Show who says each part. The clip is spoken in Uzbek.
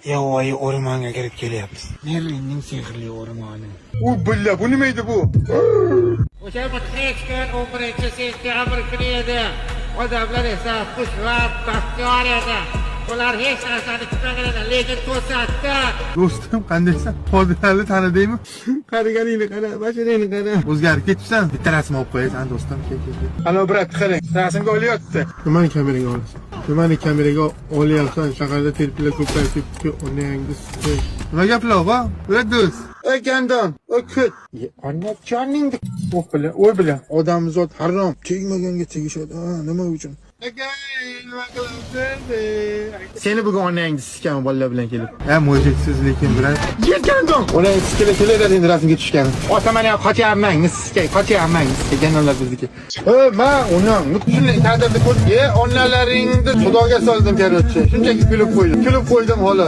Speaker 1: Yovvoyi o'rmonga kirib kelyapmiz. Merlinning sehrli o'rmoni.
Speaker 2: U billa, bu nima edi bu?
Speaker 3: O'sha mudhish kun 11 sentyabr kuni edi. Odamlar esa xushvaqt, baxtiyor edi. Ular hech narsani kutmagan edi, lekin to'satdan
Speaker 2: Do'stim, qandaysan? Hozirlarni tanidingmi? Qaraganingni qara, basharangni qara. O'zgarib ketibsan. Bitta rasm olib qo'yasan, do'stim, kel, kel, kel. Ana брат, qarang, rasmga olyapti. Nimani kameraga olasan? Nimani kameraga olyapsan? Shaharda telplar ko'payib ketdi. Onangiz. Nima gaplar bu? Ey do'st. Ey gandon, ey ko't. Onajoningni. Oh bilan, oy bilan. Odamzod harom. Tegmaganga tegishadi. Ha, nima uchun? Nima qilibsiz? Seni bugun onangni sikaman bolalar bilan kelib. Ha, мужик siz lekin, брат. Yetgandim. Onangni sikila kelaveradi endi rasmga tushgan. Otamani ham qochyapman, sikay, qochyapman, sikay bizniki. E, ma onangni shunday kadrni ko'r. E, onalaringni xudoga soldim, короче. Shunchaki kulib qo'ydim. Kulib qo'ydim xolos.